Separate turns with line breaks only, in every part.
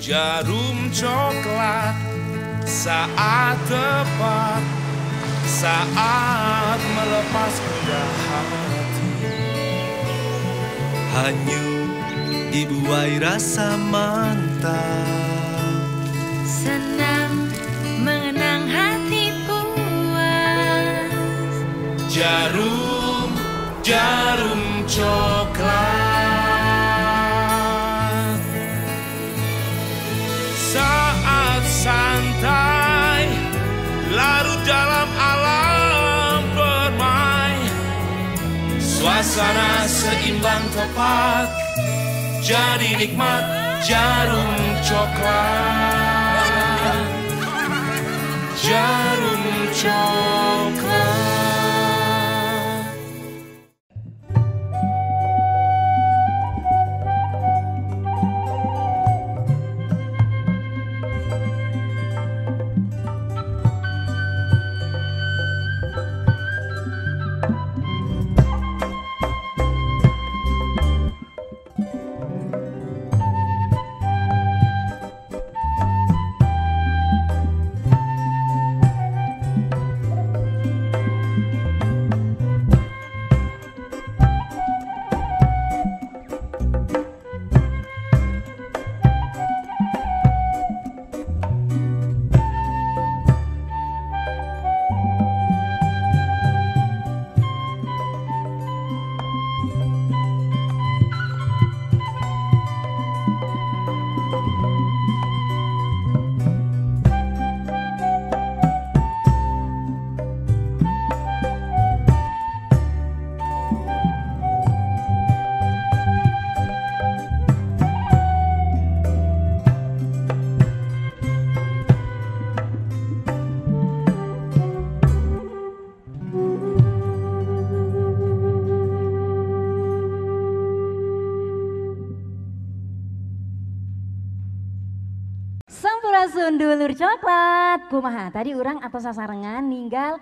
Jarum coklat saat tepat, saat melepas gundah hati.
Hanyut dibuai rasa mantap,
senang mengenang hati puas.
Jarum, jarum coklat. Saat santai, larut dalam alam permai. Suasana seimbang tepat, jadi nikmat jarum coklat. Jarum coklat.
Sampurasun dulur coklat. Kumaha tadi urang atau sasarengan ninggal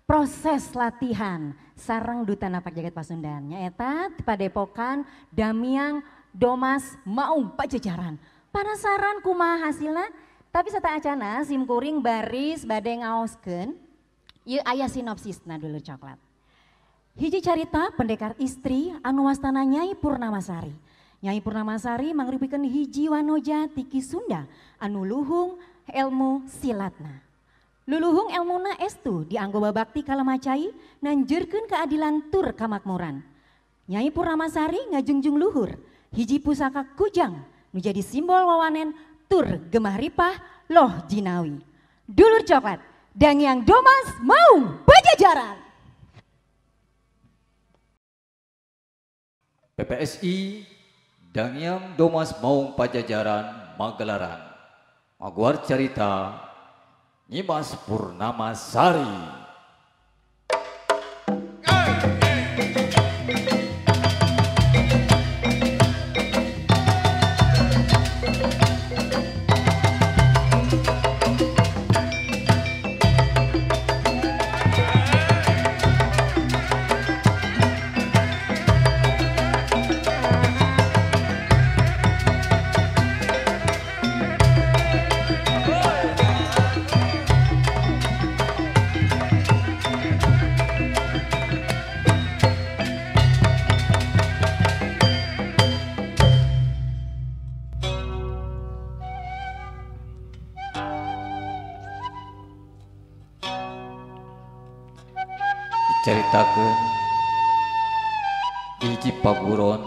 proses latihan sareng Duta Napak Jagat Pasundan nyaeta Padepokan Damiang Domas Maung Pajajaran. Penasaran kumaha hasilna? Tapi sateuacana sim kuring baris bade ngaoskeun ieu aya sinopsisna dulur coklat. Hiji carita pendekar istri anu wastana Nyai Purnamasari. Nyai Purnamasari mangrupikeun hiji wanoja tiki Sunda anu luhung ilmu silatna. Luluhung elmuna estu dianggo babakti kalamacai nanjurkeun keadilan tur kamakmuran. Nyai Purnamasari ngajungjung luhur hiji pusaka kujang nu jadi simbol wawanen tur gemah ripah loh jinawi. Dulur coklat Dangiang Domas Maung Pajajaran.
PPSI Dangiang Domas Maung Pajajaran Magelaran Maguar Carita Nyimas Purnamasari. Caritakeun hiji paguron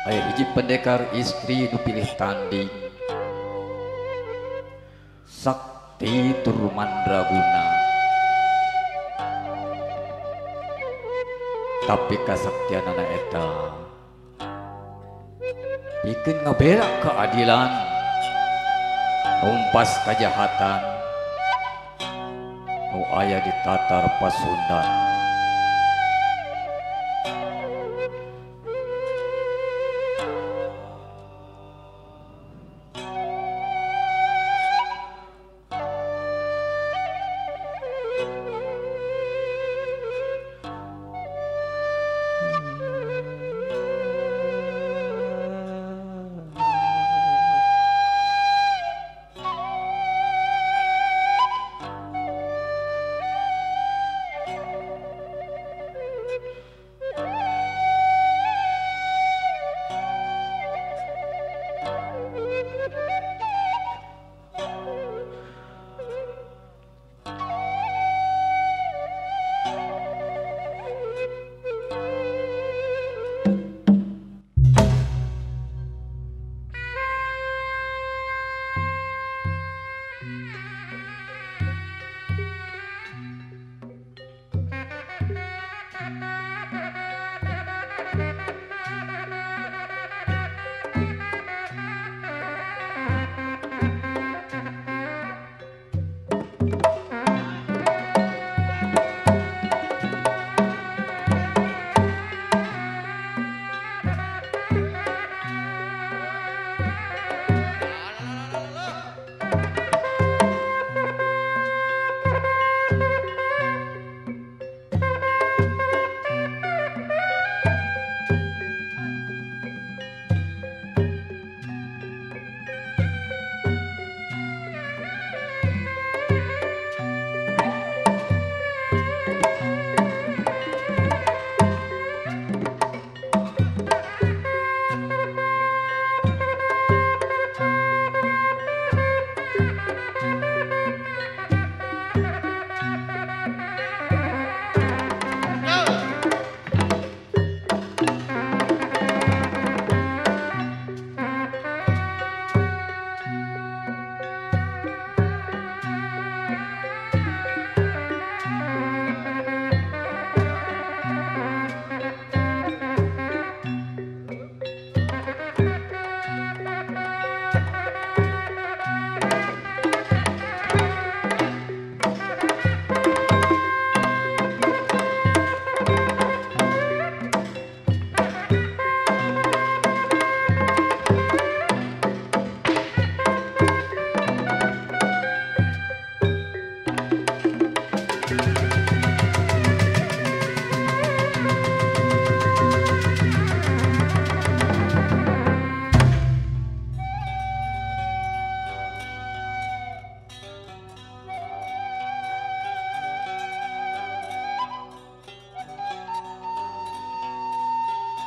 aya hiji pendekar istri nu pilih tanding sakti tur mandraguna, tapi kasaktianana eta pikeun ngabela keadilan numpas kajahatan nu aya di Tatar Pasundan.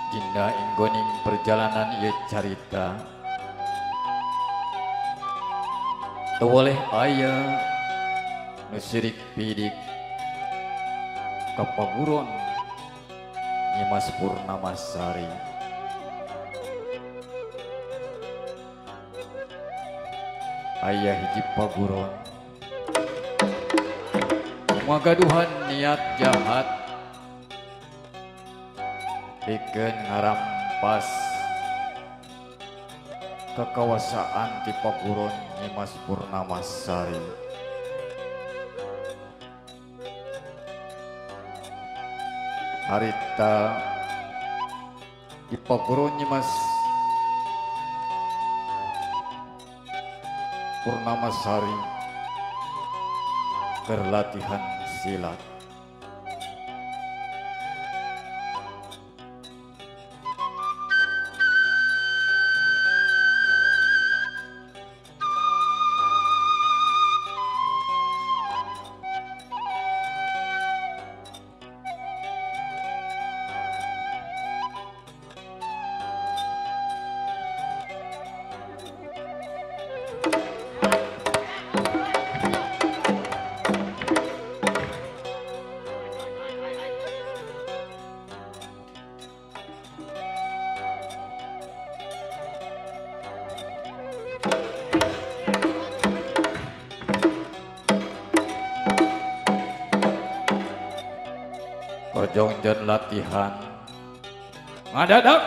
Dinda inggoning perjalanan ieu carita teu boleh aya nu sirik pidik ka paguron Nyimas Purnamasari. Aya hiji paguron magaduhan niat jahat pikeun ngarampas kekawasaan ti paguron Nyimas Purnamasari. Harita di paguron Nyimas Purnamasari keur latihan silat. Jongjon latihan ngadadak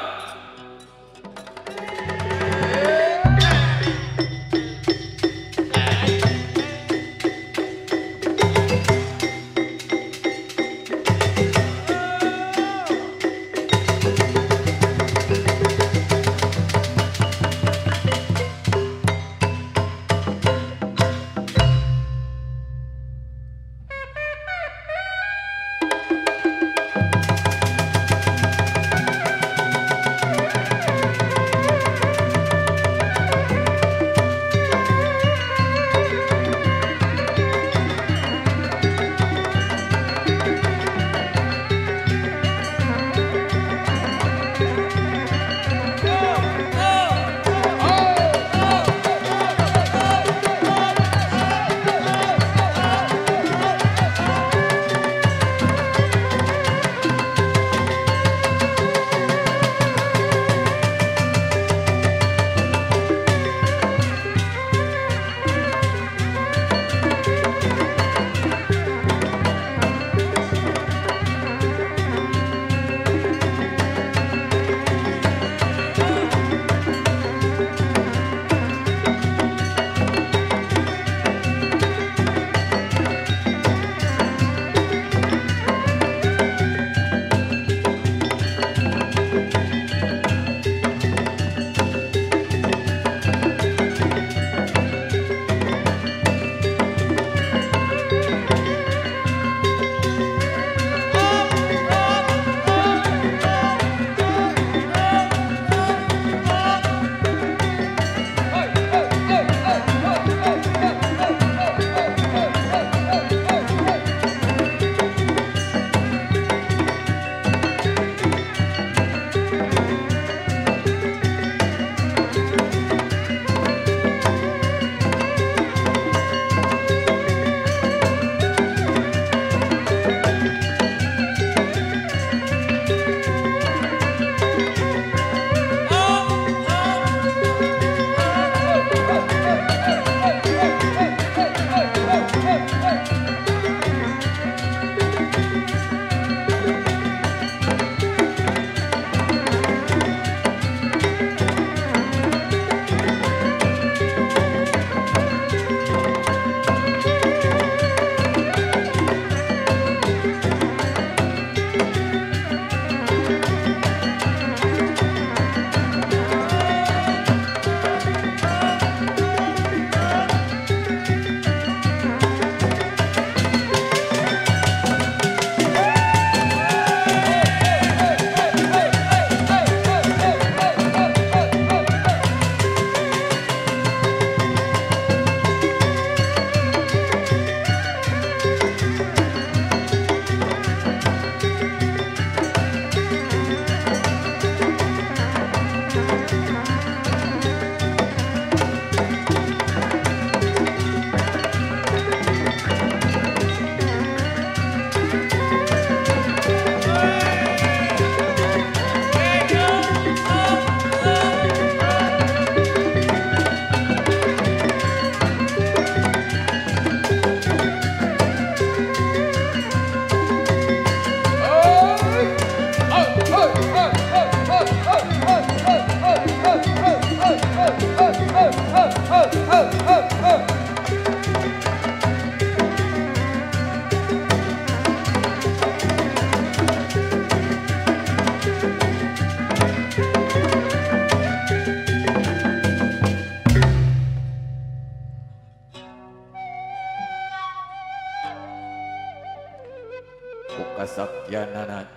Ku kasaktianana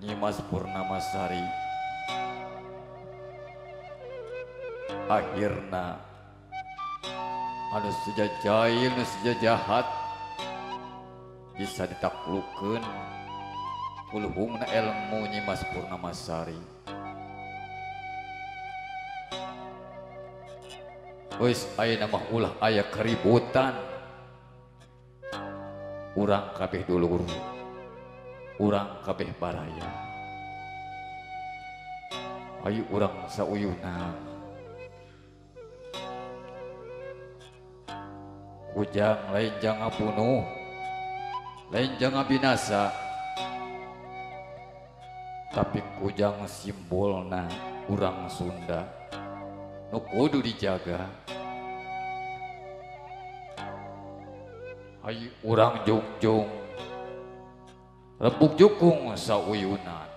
Nyimas Purnamasari akhirna anu seja jahil, anu seja jahat bisa ditaklukeun kuluhungna ilmu Nyimas Purnamasari. Wis ayeuna mah ulah aya keributan. Urang kabeh dulur, urang kabeh baraya. Ayo urang sauyunan. Kujang lain jangan bunuh, lain jangan binasa, tapi kujang simbolna urang Sunda nu kudu dijaga. Ayo urang jungjung rembug jukung sauyunan.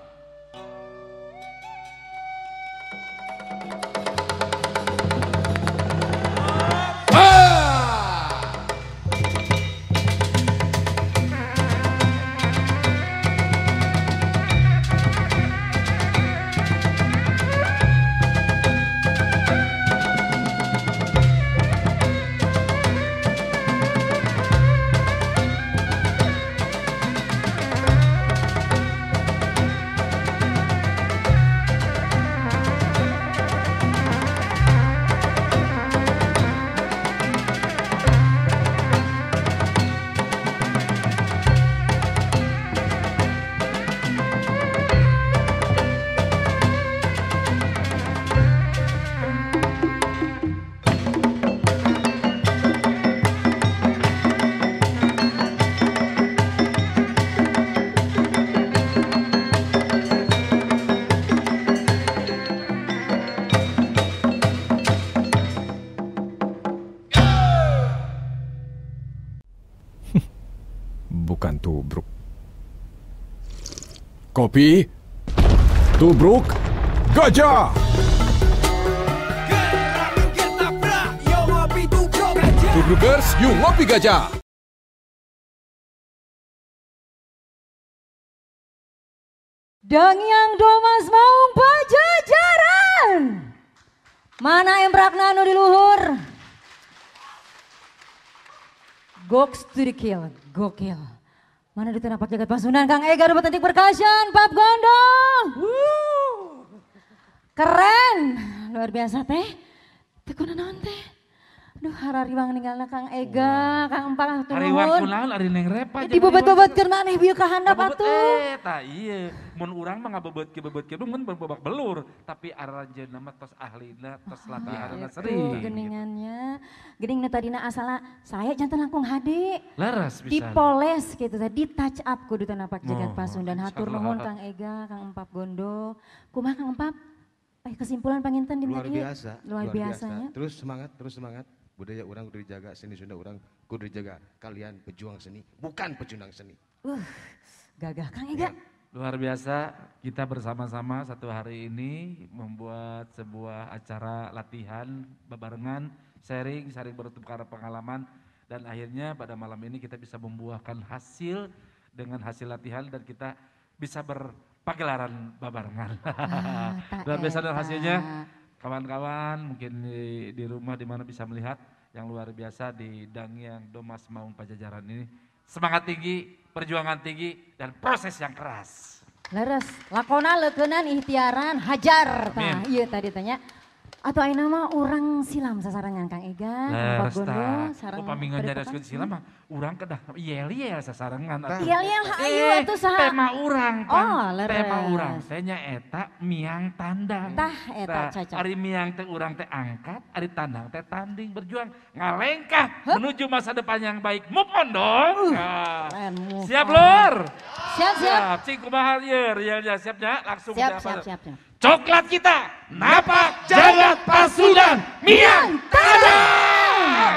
Bukan tubruk. Kopi, tubruk, gajah. Tubrukers, yuk ngopi gajah.
Dangyang Domas Maung Pajajaran. Mana emprakna nu di luhur? Goks to the kill, gokil. Mana di Napak Jagat Pasundan, Kang Ega Rupa Tentik Percussion, Pap Gondong. Keren, luar biasa teh. Teh kuna naon teh? Aduh, harariwang ninggalna Kang Ega, Kang Empang hatur nuhun.
Hariwang kunaon ari Neng Repa.
Dibebet-bebetkeun maneh bieu ka handap atuh.
Eta ieu, mun urang mah ngabebet-bebetkeun mun babak belur, tapi aranjeunna mah tos ahlina, tos latihanna sering.
Geningannya, geuning nu tadina asalna saya janten langkung hade.
Leres pisan.
Dipoles gitu teh, di touch up kudu teh Napak Jagat Pasundan. Hatur nuhun Kang Ega, Kang Empap Gondo. Kumaha Kang Empap? Kesimpulan panginten di
luar biasa,
luar biasanya.
Terus semangat, terus semangat. Budaya orang kudu dijaga, seni Sunda orang kudu dijaga. Kalian pejuang seni, bukan pecundang seni.
Gagah Kang Ega.
Ya. Luar biasa, kita bersama-sama satu hari ini membuat sebuah acara latihan bebarengan, sharing, saling bertukar pengalaman, dan akhirnya pada malam ini kita bisa membuahkan hasil dengan hasil latihan dan kita bisa berpagelaran babarengan. Luar biasa dan hasilnya. Kawan-kawan mungkin di rumah di mana bisa melihat yang luar biasa di Dangyang Domas Maung Pajajaran ini. Semangat tinggi, perjuangan tinggi, dan proses yang keras.
Leres, lakona leukeunnan ikhtiaran hajar. Tah, iya tadi tanya. Atau ayeuna mah urang silam sasarengan Kang Ega, Kang Gondo, sareng
upami ngajaraskeun silam mah urang kedah yel-yel sasarengan atuh.
Yel-yel hayu atuh saha?
Tema urang pan. Tema urang teh nya eta miang tandang.
Tah eta cacak.
Ari miang teh urang teh angkat, ari tandang teh tanding berjuang ngalengkah menuju masa depan yang baik. Move on dong. Siap lur?
Siap siap.
Cing kumaha ieu yel-yel siapnya langsung.
Siap siap siap.
Coklat kita, Napak Jagat Pasundan, Miang Tandang.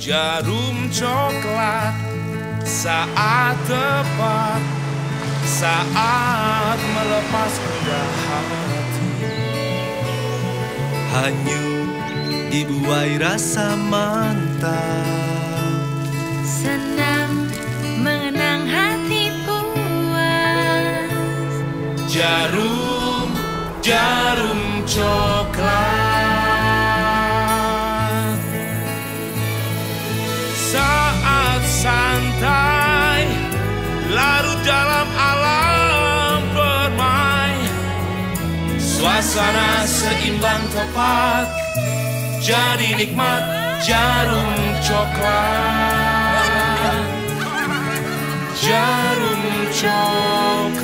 Jarum coklat saat tepat, saat melepas rendah hati,
hanyut Dibuai rasa mantap.
Senang mengenang hati puas.
Jarum, jarum coklat.
Saat santai larut dalam alam permai. Suasana seimbang tepat, jadi nikmat jarum coklat. Jarum coklat.